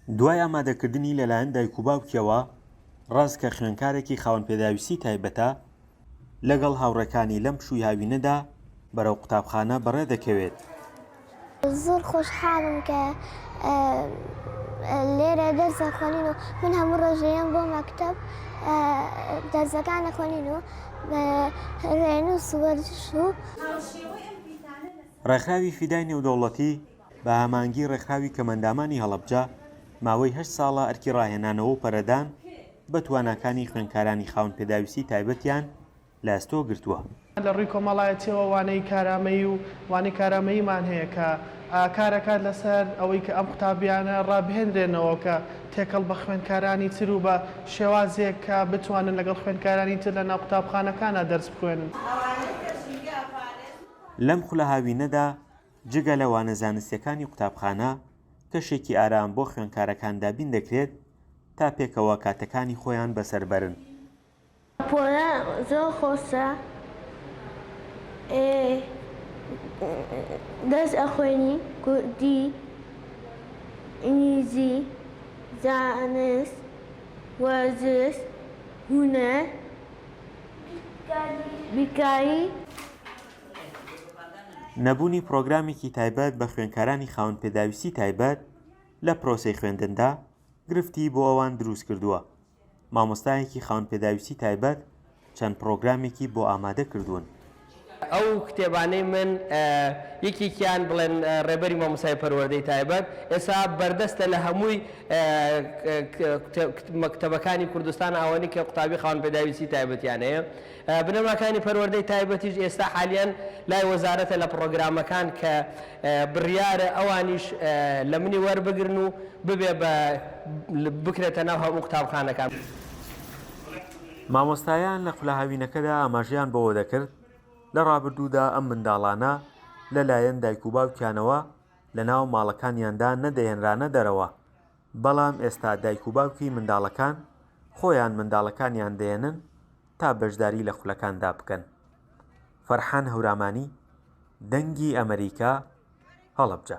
دوای ئامادەکردنی لەلایەن دایک و باوکیەوە، ڕەز کە خوێندکارێکی خاوەن پێداویستی تایبەتە، لەگەڵ هاوڕێکانی لەم پشووی هاوینەدا بەرەو قوتابخانە بەڕێ دەکەوێت. زۆر خۆشحاڵم کە لێرە دەرس ئەخوێنین و من هەموو ڕۆژێ یەم بۆ مەکتەب دەرسەکان ئەخوێنین و ڕێنووس و وەرزش و. ڕێکخراوی فیدای نێودەوڵەتی بە هەماهەنگی ڕێکخراوی کەمئەندامانی هەڵەبجە ماوەی هەشت ساڵە ئەرکی ڕاهێنانەوە و پەرەدان بە تواناکانی خوێندکارانی خاوەن پێداویستی تایبەتیان لە ئەستۆ گرتووە. لە ڕووی کۆمەڵایەتیەوە وانەی کارامەیی و وانەی کارامەییمان هەیە کە کارئەکات لەسەر ئەوەی کە ئەم قوتابیانە ڕابهێنرێنەوە کە تێکەڵ بە خوێندکارانی تر و بە شێوازێک کە بتوانن لەگەڵ خوێندکارانی تر لە ناو قوتابخانەکانا دەرس بخوێنن. لەم خولە هاوینەدا جگە لە وانە زانستیەکانی قوتابخانە، کەشێکی ئارام بۆ خوێندکارەکان دابین دەکرێت تا پێکەوە کاتەکانی خۆیان بەسەر بەرن. پۆلە زۆر خۆشە دەرس ئەخوێنین کوردی ئینگلیزی زانست وەرزش هونەر بیرکاری. نەبوونی پڕۆگرامێکی تایبەت بە خوێندکارانی خاوەن پێداویستی تایبەت لە پرۆسەی خوێندندا گرفتی بۆ ئەوان دروستکردووە، مامۆستایەکی خاوەن پێداویستی تایبەت چەند پڕۆگرامێکی بۆ ئامادە کردوون. ئەو کتێبانەی من یەکێکیان بڵێن ڕێبەری مامۆستای پەروەردەی تایبەت ئێستا بەردەستە لە هەمووی مەکتەبەکانی کوردستان ئەوانەی کە قوتابی خاوەن پێداویستی تایبەتیان هەیە بنەماکانی پەروەردەی تایبەتیش ئێستا حالیەن لای وەزارەتە لە پڕۆگرامەکان کە بڕیارە ئەوانیش لە منی وەربگرن و ببێ بە بکرێتە ناو هەموو قوتابخانەکان. مامۆستایان لە خولە هاوینەکەدا ئاماژەیان بەوە دەکرد، لە ڕابردوودا ئەم منداڵانە لە لایەن دایک و باوکیانەوە لە ناو ماڵەکانیاندا نەدەهێنرانە دەرەوە، بەڵام ئێستا دایک و باوکی منداڵەکان خۆیان منداڵەکانیان دەهێنن تا بەشداری لە خولەکاندا بکەن. فەرحان هەورامانی، دەنگی ئەمەریکا، هەڵەبجە.